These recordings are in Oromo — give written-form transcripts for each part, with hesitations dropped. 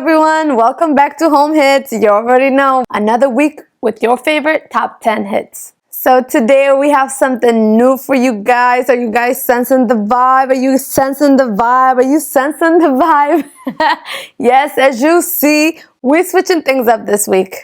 everyone. Welcome back to Home Hits. You already know, another week with your favorite top 10 hits. So today we have something new for you guys. Are you guys sensing the vibe? Are you sensing the vibe? Are you sensing the vibe? Yes, as you see, we're switching things up this week.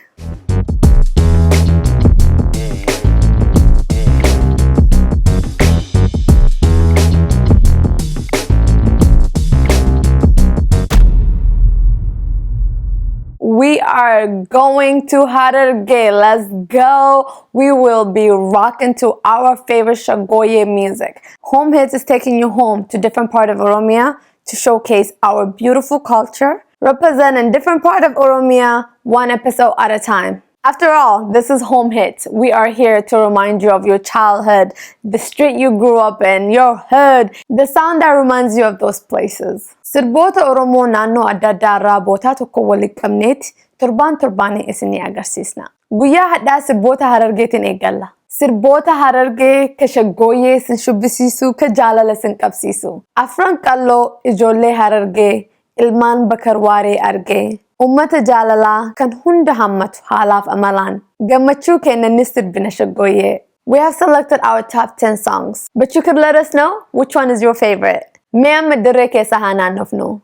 We are going to Hararge. Let's go. We will be rocking to our favorite Shagoye music. Home Hits is taking you home to different part of Oromia to showcase our beautiful culture, representing different part of Oromia one episode at a time. After all, this is Home Hits. We are here to remind you of your childhood, the street you grew up in, your hood, the sound that reminds you of those places. Sirboota Oromoo naannoo adda addaa irraa bootaa tokko walitti qabneeti torbaan torbaanii isinii agarsiisna. Guyyaa hadhaa sirboota Harargeetiin eegalla. Sirboota Harargee ka shaggooyyee isin shubbisiisu, ka jaalala isin qabsiisu. Afran Qalloo, ijoollee Harargee, ilmaan Bakar Waaree argee. Uummata jaalalaa kan hunda hammatu haalaaf amalaan. Gammachuu kennanis sirbina shaggooyyee. We have selected our top 10 songs, but you could let us know which one is your favorite. Mee amma dirree keessa haa naannofnu.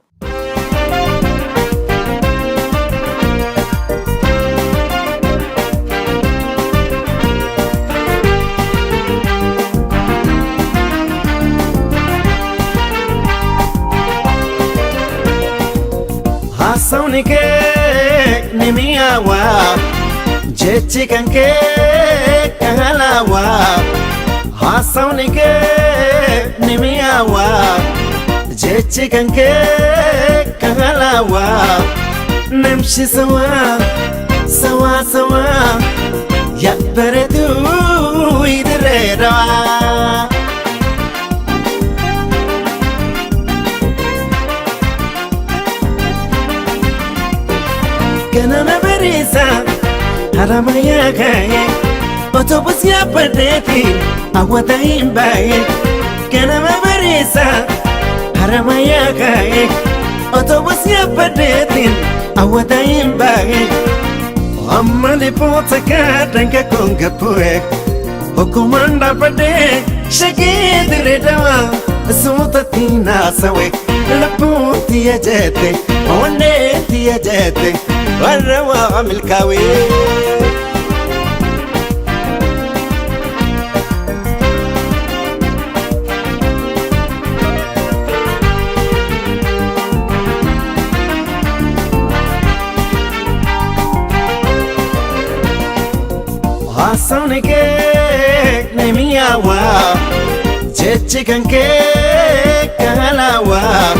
Haasawni kee ni mi'aawaa, jechi kan kee kan halaawaa. Haasawni kee ni mi'aawaa, jechi kan kee kan halaawaa. Namshi sawaa, sawaa sawaa, yaa bareedduu idirree dawaa. Ganama bariisa haramayaa ka'e, otobus yaabbadheeti hawwata hin baay'e. Ganama bariisa haramayaa ka'e, otobus yaabbadheeti hawwata hin baay'e. Amma lipoota kaadhanka konga bu'e, hokkumaan dhaabbadhee shagee dirree dawaa suutatti naasawe lubbuun tiyya jette onnee tiyya jette warra waa milkaawee. Haasawni kee ni mi'aawaa, jechi kan kee kan halaawaa.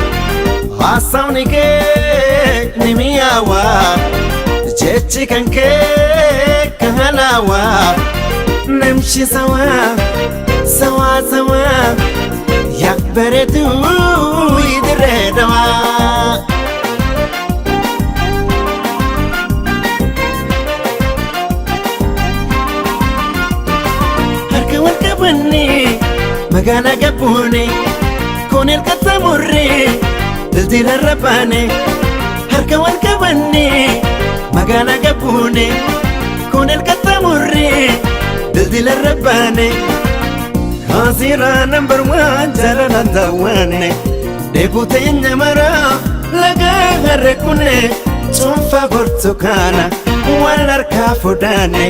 Haasawni kee ni mi'aawaa, jechi kan kee kan halaawaa. Namshi sawaa, sawaa sawaa, yaa bareedduu idirree dawaa. Harka wal qabannee magaalaa gabbuune, kun elkata murree dildila rabbaane. Harka wal qabannee magaalaa gabbuune, kun elkata murree dildila rabbaane. Kaasiraa number one jaalalaan daawwanne, dheebotee nyamaraa lagaa harre kunne, cuunfaa burtukaana wal harkaa fuudhanne,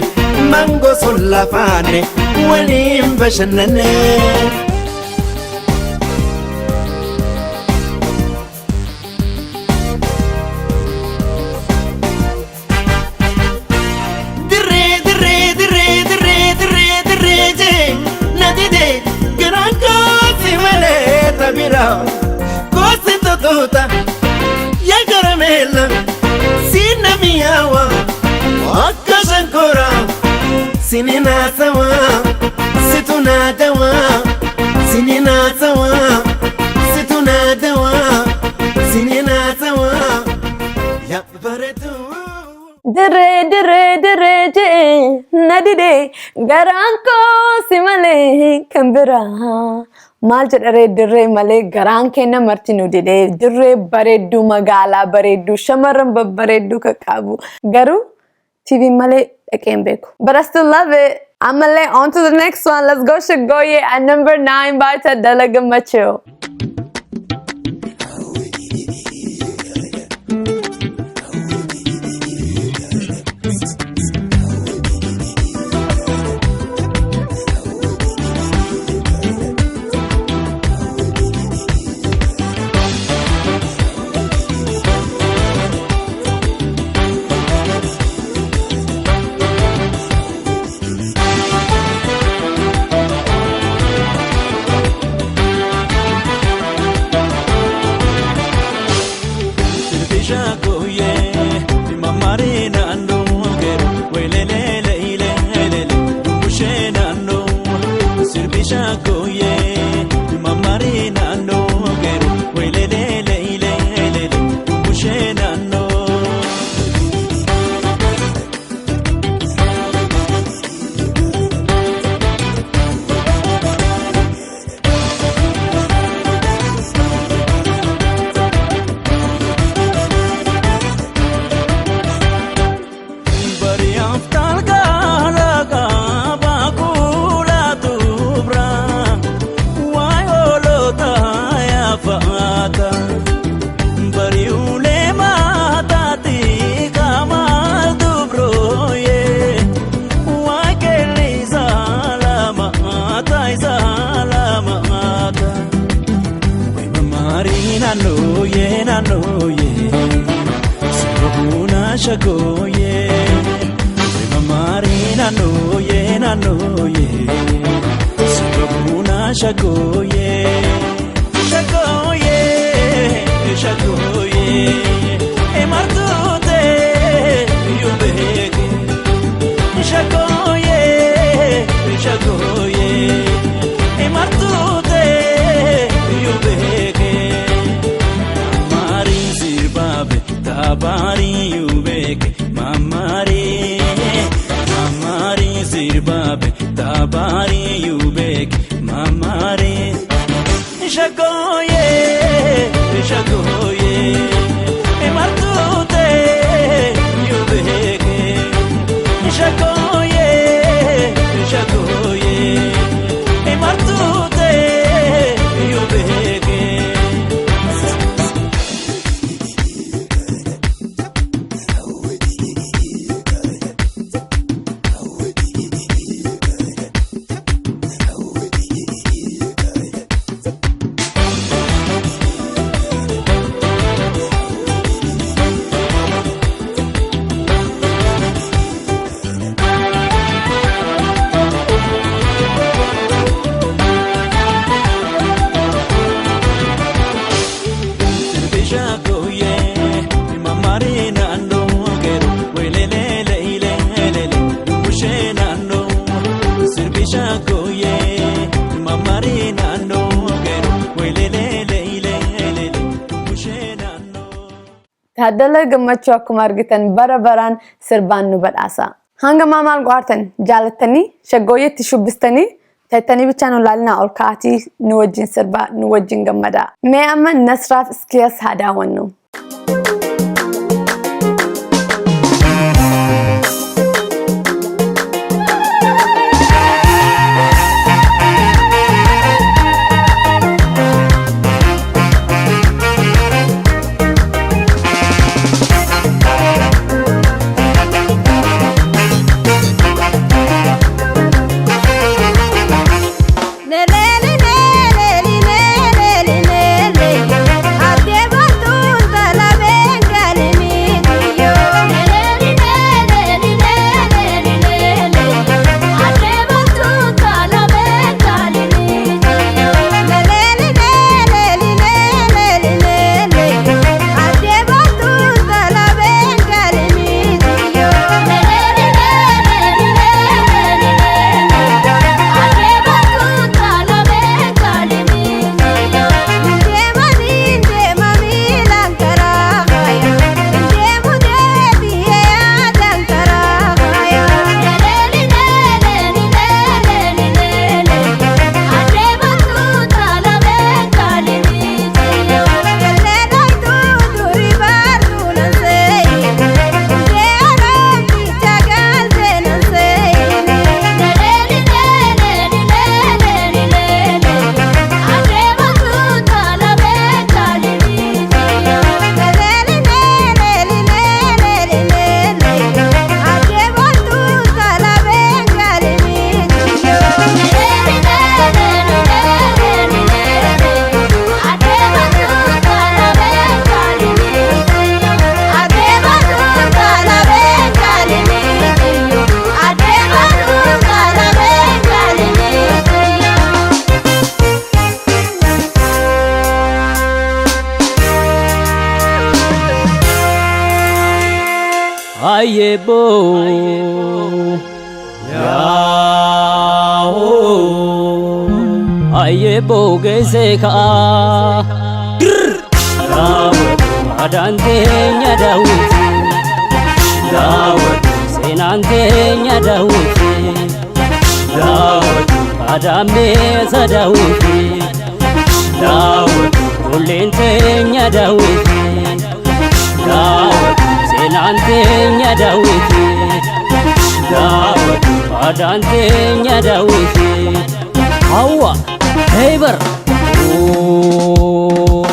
maangoo sollafaanne waliin bashannanne. Dirree dirree dirree dirree dirree dirree jee na dide garaan koosi malee tabira koosi totuuta yaa karameella sinna mi'aawa akka shankora sini naasawa situ naadawa sini naasawa situ naadawa sini naasawa yaa bareedduu. Dirree dirree dirree jee na dide garaan koo si malee kan biraa. Maal jedharee dirree malee garaan keenya marti nu didee dirree bareedduu magaalaa bareedduu shamarran babbareedduu kan qabu garuu TV malee dhaqee hin beeku. But I still love it. Ammallee on to the next one. Let's go Shagoye at number 9 by Tadala Gammachuu. Taaddala Gammachuu akkuma argitan bara baraan sirbaan nu badhaasa. Hanga maal go'aartan jaalattanii shaggooyyeetti shubbistanii teettanii bichaan nu laalinaa ol ka'aatii nu wajjin sirbaa nu wajjin gammadaa. Mee amma Nasraaf Iskiyaas haa daawwannu. Lele, lele, lele, lele, lele. Ayebo Yahoo Ayebo gezeka Adantenya dawuti Dawuti senantenya dawuti Dawuti adameza dawuti Dawuti ulentenya dawuti Dawuti senantenya dawuti Dawuti adantenya dawuti Hawa Heibar Oh.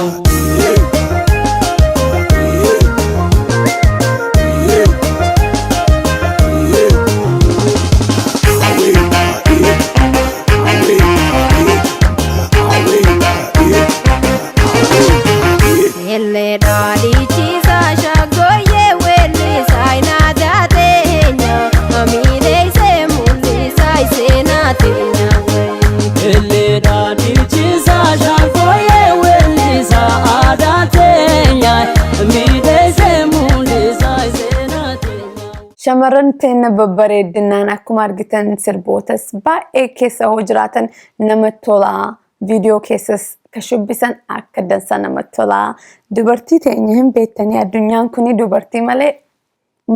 Shamarran teenya babbareedinaan akkuma argitan sirbootas baay'ee keessa hoo jiraatan namatti tola. Viidiyoo keessas ka shubbisan akka dansaa namatti tola. Dubartii teenya hin beektanii addunyaan kuni dubartii malee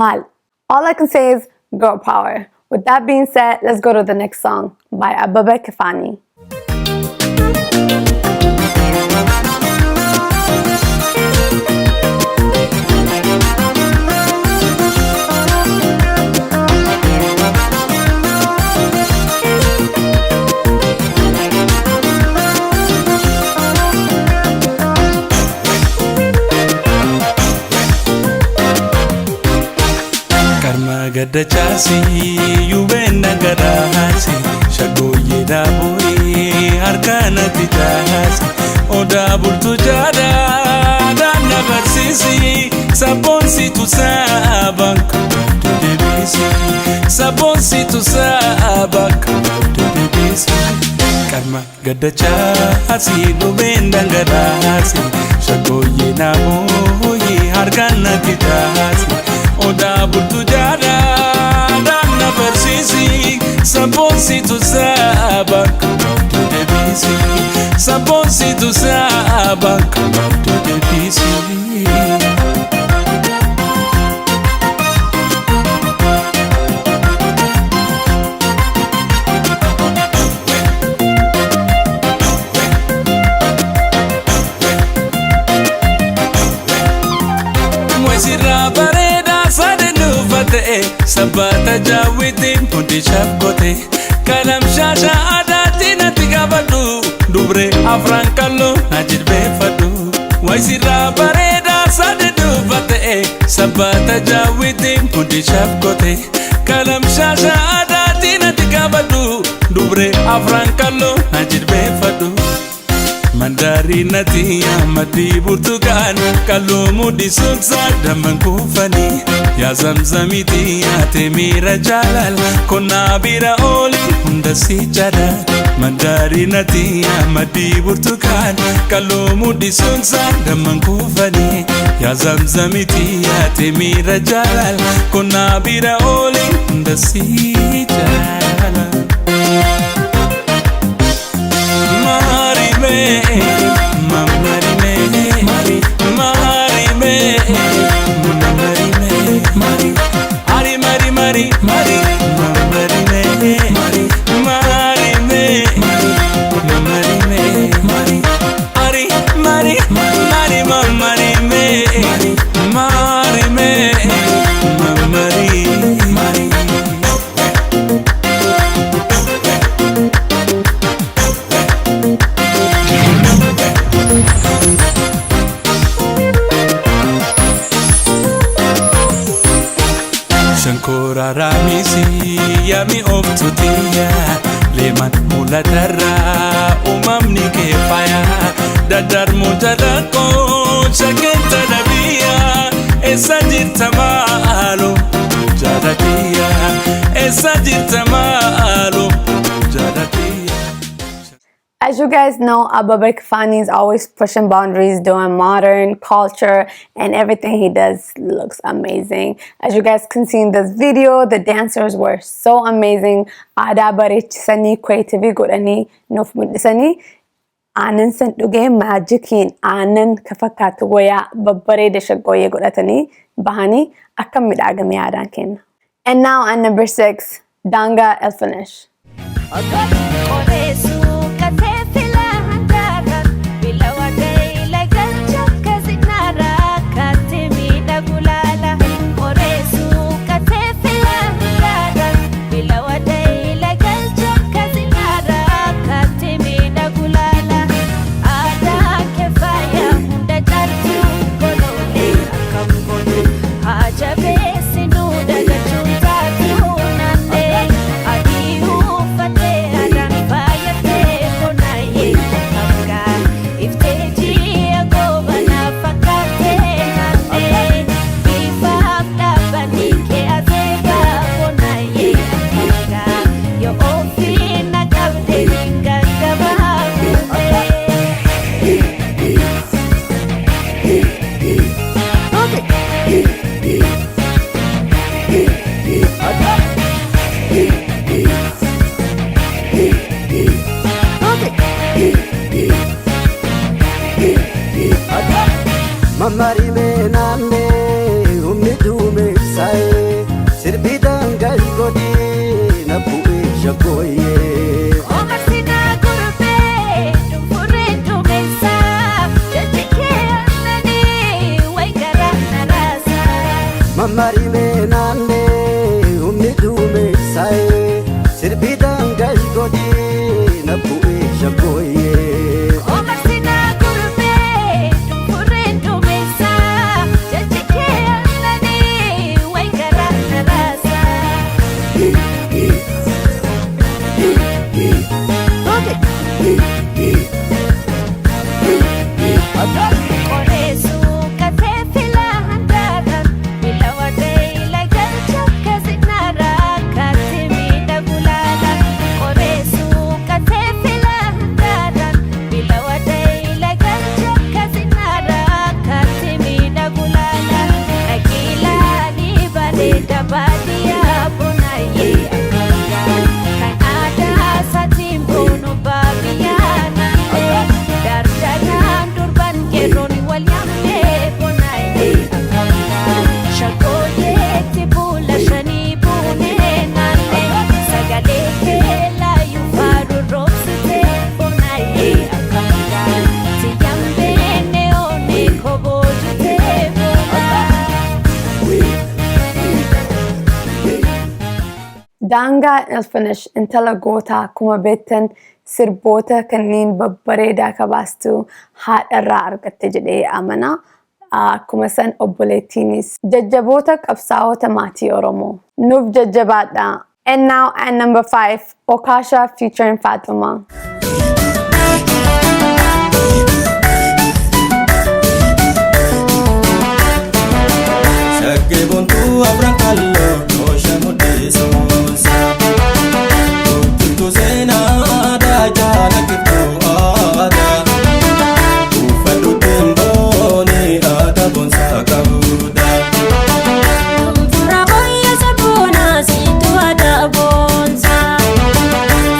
maal? All I can say is girl power. With that being said, let's go to the next song by Abebe Kifani. Gaddachaasi yubeenna gadaasi shaggooyyee daaboyee harkaanatti jaasi odaa bultu jaadaa daanna barsiisi sabboonsitu saaba kabaddu deebisi sabboonsitu saaba kabaddu deebisi karma gaddachaasi yubeenna gadaasi shaggooyyee daaboyee harkaanatti jaasi odaa bultu jaadaa daanna barsiisi sabboonsitu saaba kabaddu deebisi sabboonsitu saaba kabaddu deebisi. Sabata jawitiin hundi shaafkote kalam shaasha aadaatiin natti qabadhu dubree afran kalloo na jilbeeffadhu waysirraa bareedaa sadi dhufa ta'e sabata jawitiin hundi shaafkote kalam shaasha aadaatiin natti qabadhu dubree afran kalloo na jilbeeffadhu. Mandarinati amadi burtukaan kalloo mudhisuun damman kuufanii yaa zamzamiti ate miira jaalal konnaa bira ooli hunda si jada Mandarinati amadi burtukaan kalloo mudhisuun damman kuufanii yaa zamzamiti ate miira jaalal konnaa bira ooli hunda si jala. Mari, mari, mari, mari, mari. Mul'atarraa uumamni kee faaya daddarmuu jalaqoo shakkenta dhabiyyaa eessa jirta maaloo jaalatiyyaa eessa jirta maaloo jaalatiyyaa. As you guys know, Abebe Kifani is always pushing boundaries, doing modern culture, and everything he does looks amazing. As you guys can see in this video, the dancers were so amazing. Aadaa bareechisanii, creativity godhanii, nuuf mul'isanii. Aannan san dhugee magiciin aannan ka fakkaatu wayaa babbareeda shaggooyyee godhatanii bahanii akka miidhagame aadaan kenna. And now at number 6, Danga Ilfinesh. Qoreessuu katee filaa handaara bilawa deela galcha kasinaara kaatee miidhagu laala. Qoreessuu katee filaa handaara bilawa deela galcha kasinaara kaatee miidhagu laala. Aadaa kefaaya hunda caaltuu goloolee akkam godhu haa jabeessi nu dagachuun taatu naannee adii uffatee aadaan faayatee bonaayee akkamgaa iftee ji'a goobanaa fakkaatee naannee bifaaf dhaabanii kee azeebaa bonaayee akkamgaa yoo ofii na qabde gaggabaa kuufee. Mammarimee naannee humni duumessaa'ee sirbi daangaa godhee na bu'ee shaggooyyee. Omarsinaa gurbee dunfuree duumessaa jechi kee aannanii wayi garaa na raasaa. Mammarimee naannee humni duumessaa'ee sirbi daangaa godhee na bu'ee shaggooyyee. Omarsinaa gurbee dunfuree duumessaa jechi kee aannanii wayi garaa na raasaa. Qoreessuu katee filaa handaara bilawa deela galcha kasinaara kaatee miidhagu laala. Qoreessuu katee filaa handaara bilawa deela galcha kasinaara kaatee miidhagu laala. Dhaqiilaanii bareeda baadiyyaa bonaayee akkangaa kan aadaa saatiin boonu baabiyyaa naannee dardaraan durban qeerroon wal yaamnee bonaayee akkangaa shaggooyeetti buula shanii buunee naannee sagalee keelaayyuu faadhu roobsitee bonaayee akkangaa tiyyambeenee oonee koboojitee boonaa. Daangaa Ilfinesh intala gootaa akkuma beektan sirboota kanneen babbareedaa kabaastu haadharraa argatte jedhee amana. Akkuma san obboleettiinis jajjaboota qabsaa'ota maatii Oromoo. Nuuf jajjabaadha. And now at number 5, Okasha featuring Fatuma. Shaggee boontuu afran qalloo toosha mudhiisuunsa. Guutuutu seenaa aadaa jaalakiftuu aadaa. Uffadhu timbooni aadaa boonsaa qabuudha. Fura booyya sabboonaa siitu aadaa boonsaa.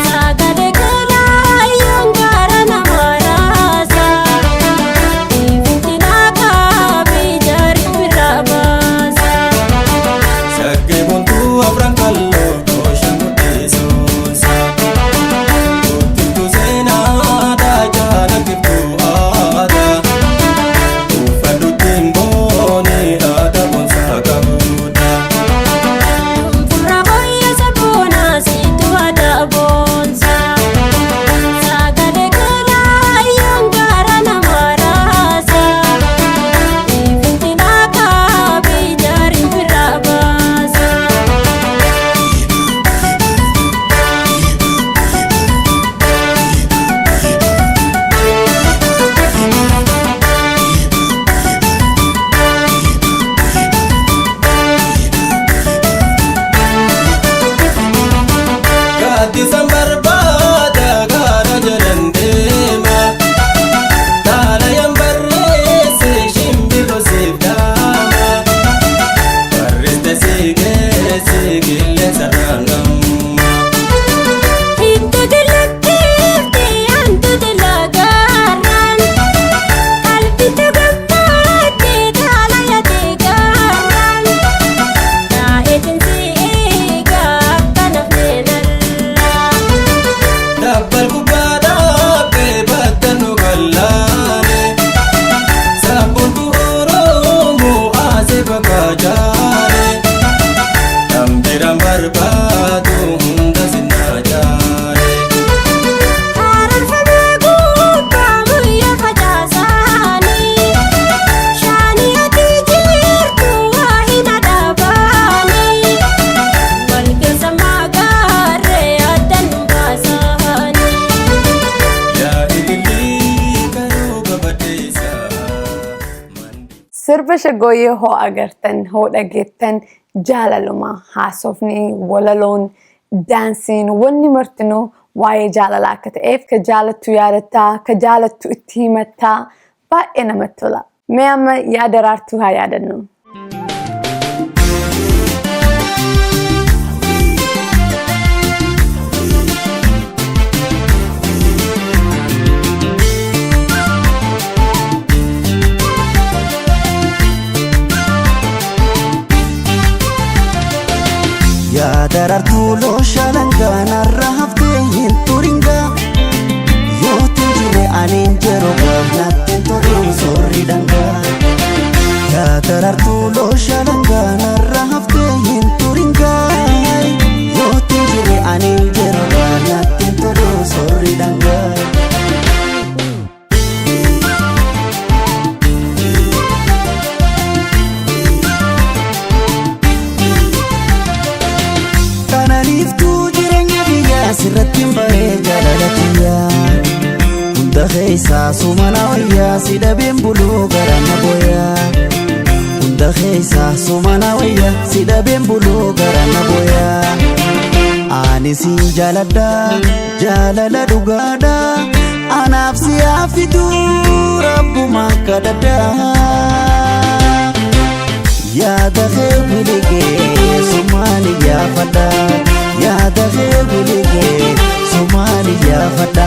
Sagalee keelaa yoon gaara nama raasaa. Finfinaa kaabii jaari birraa baasaa. Shaggee boontuu afran qalloo toosha mudhiisuunsa. Guutuutu seenaa Sirba Shaggooyyee hoo agartan, hoo dhageettan, jaalaluma haasofni, walaloon, daansiin, wanni martinuu waa'ee jaalalaa akka ta'eef, ka jaalattu yaadattaa, ka jaalattu itti himattaa, baay'ee namatti tola. Mee amma yaa Daraartuu haa yaadannu. Yaa Daraartuu looshalangaa, narra haftee hin turingaa. Yooti jirre ani hin jiru, natti hin tolu soorri dhangaa. Yaa Daraartuu looshalangaa, narra haftee hin turingaa. Yooti jirre ani hin jiru, natti hin tolu soorri dhangaa. Kananiiftuu jireenya biyyaa sirratti hin baree jaalala kiyyaa. Hunda keessaa sumana wayyaa, si dhabeen buluu gara na booyaa. Hunda keessaa sumana wayyaa, si dhabeen buluu gara na booyaa. Ani sin jaaladha, jaalala dhugaadha, anaaf si haafituu rabbuma kadhadha. Yaada kee biligee sumaan iyyaafadha. Yaada kee biligee sumaan iyyaafadha.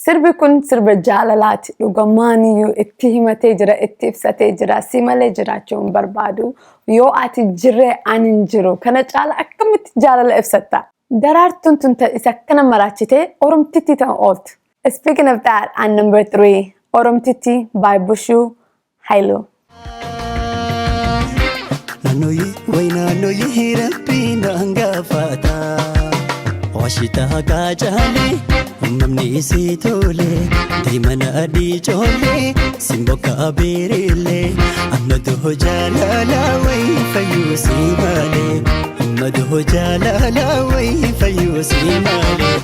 Sirbi kun sirba jaalalaati. Dhugamaaniyyuu itti himatee jira, itti ibsatee jira. Si malee jiraachuu hin barbaadu. Yoo ati jirree ani hin jiru. Kana caala akkamitti jaalala ibsatta? Daraartuun tun isa akkana maraachitee Oromtitti ta'u ooltu. Speaking of that, and number three, Oromtitti by Bushuu Hailu. Naannoyi way naannoyi, rabbiin hangafaata. Washitaa kaacaalee uumamni isii tole, diimana adii coollee simbokka beerillee, amma jaalala wayi fayyuu si malee, amma jaalala wayi fayyuu si malee,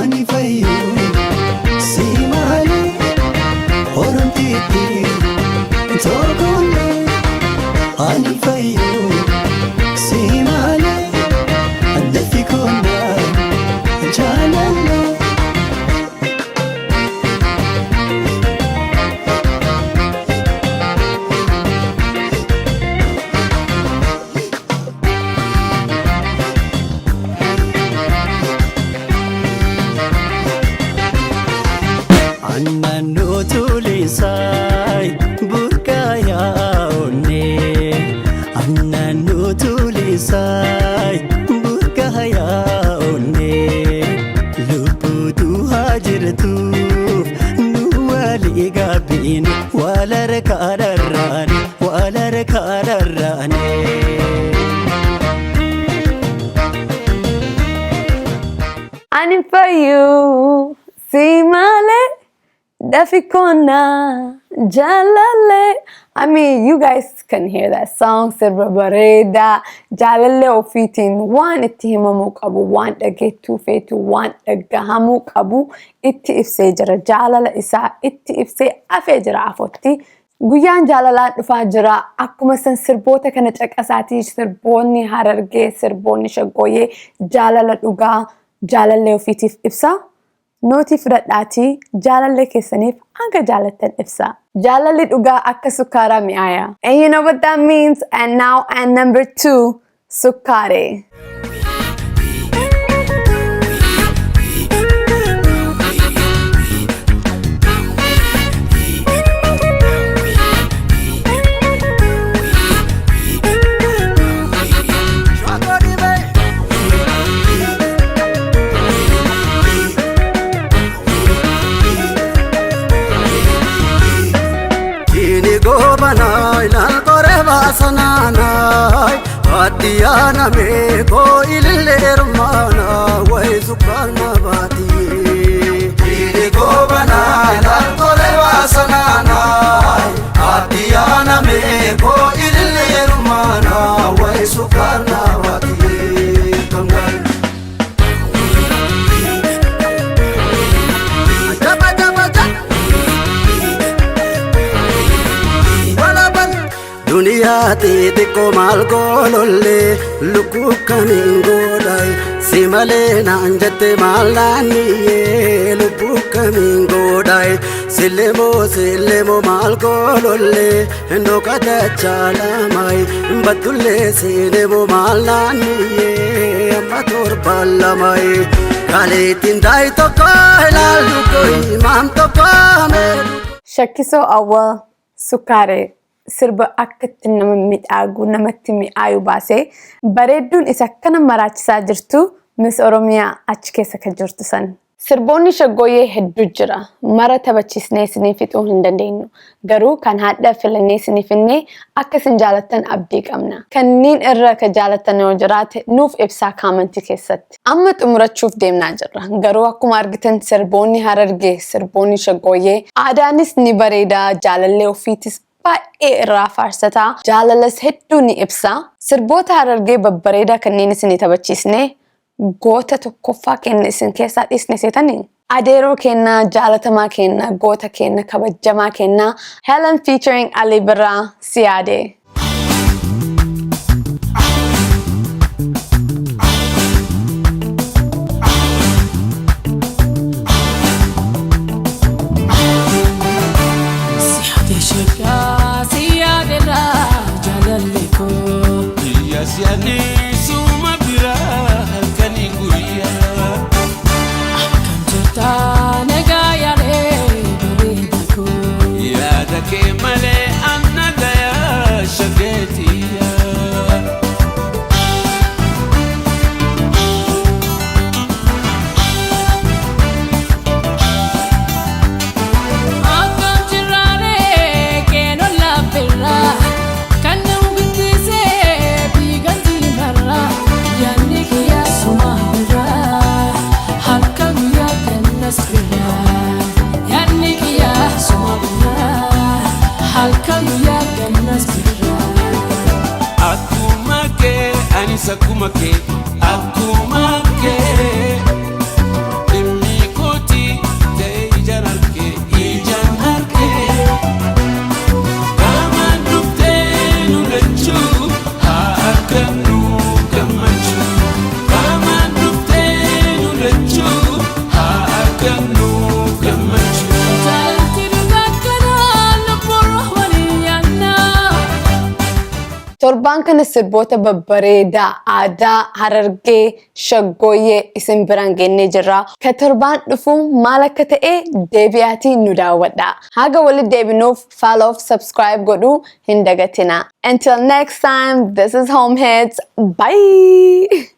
ani fayyuu si malee, Oromtiitti tokkollee, ani fayyuu si malee, lafi koonaa jaalallee. Annannoo tulisaay burqaayaa onnee, annannoo tulisaay burqaayaa onnee, lubbuutu haa jirtuuf nu walii gaabbiin wal harkaa dharraane, wal harkaa dharraane. Ani fayyuu si malee, dafi kona jaalale. I mean, you guys can hear that song, sirba bareedaa, jaalallee ofiitiin waan itti himamuu qabu, waan dhageettuu feetu, waan dhagahamuu qabu itti ibsee jira. Jaalala isaa itti ibsee afee jira afotti. Guyyaan jaalalaa dhufaa jira. Akkuma san sirboota kana caqasaatii, sirboonni Harargee, sirboonni Shaggooyyee jaalala dhugaa jaalallee ofiitiif ibsa. Nootii fudhadhaatii jaalallee keessaniif hanga jaalattan ibsa. Jaalalli dhugaa akka sukkaaraa mi'aaya. And you know what that means? And now and number two, Sukkaare. Ini gobanay nal kore basananay, Adiyana me ko ilille ermana way sukkarna baati. Ini gobanay nal kore basananay, Adiyana me ko ilille ermana way sukkarna baati. Kangal. Jaba jaba jaba. Wala. Biyyaati xiqqoo maal goolollee lukkuu kamiin godhaye si malee naan jette maal naanniyyee lubbuu kamiin godhaye sillemoo sillemoo maal goolollee ndokatachaa lamaaye battullee siinemoo maal naanniyyee amma torbaan lamaaye kaaleettiin daayi tokko ilaallu koyi maam tokko meedu. Shakkisoo Awwal Sukkaaree sirba akka itti nama midhaagu namatti mi'aayu baasee bareedduun isa akkana maraachisaa jirtu Miss Oromiyaa achi keessa kan jirtu san. Sirboonni shaggooyyee hedduu jira. Mara taphachiisnee isinii fixuu hin dandeenyu. Garuu kan hadha filannee isinii finnee akka isin jaalattan abdii qabna. Kanneen irra ka jaalattan yoo jiraate nuuf ibsaa kaamantii keessatti. Amma xumurachuuf deemnaa jirra. Garuu akkuma argitan sirboonni Harargee, sirboonni shaggooyyee aadaanis ni bareeda, jaalallee ofiitis baay'ee irraa faarsataa, jaalalas hedduu ni ibsa. Sirboota Harargee babbareedaa kanneen isinii taphachiisne goota tokkoffaa kenna isin keessaa dhiisne seetanii. Adeeroo kenna, jaalatamaa kenna, goota kenna, kabajamaa kenna. Helen featuring Ali Birraa, Siyaadee. Biyya suma biraa halkanii guyyaa. Yaada kee malee anna gayaa shageetiyaa. Akkuma kee anis akkuma kee akkuma kee dhimmi kooti ta'e ijaan argee ijaan argee qaamaan dhuftee nu lachuu haa argannu gammachuu qaamaan dhuftee nu lachuu haa argannu gammachuu. Torbaan kana sirboota babbareedaa aadaa Harargee shaggooyyee isin biraan geennee jirra. Ka torbaan dhufu maal akka ta'e deebi'aatii nu daawwadha. Haga walitti deebinuuf follow, subscribe godhuu hin dagatina. Until next time, this is Home Hits. Bye!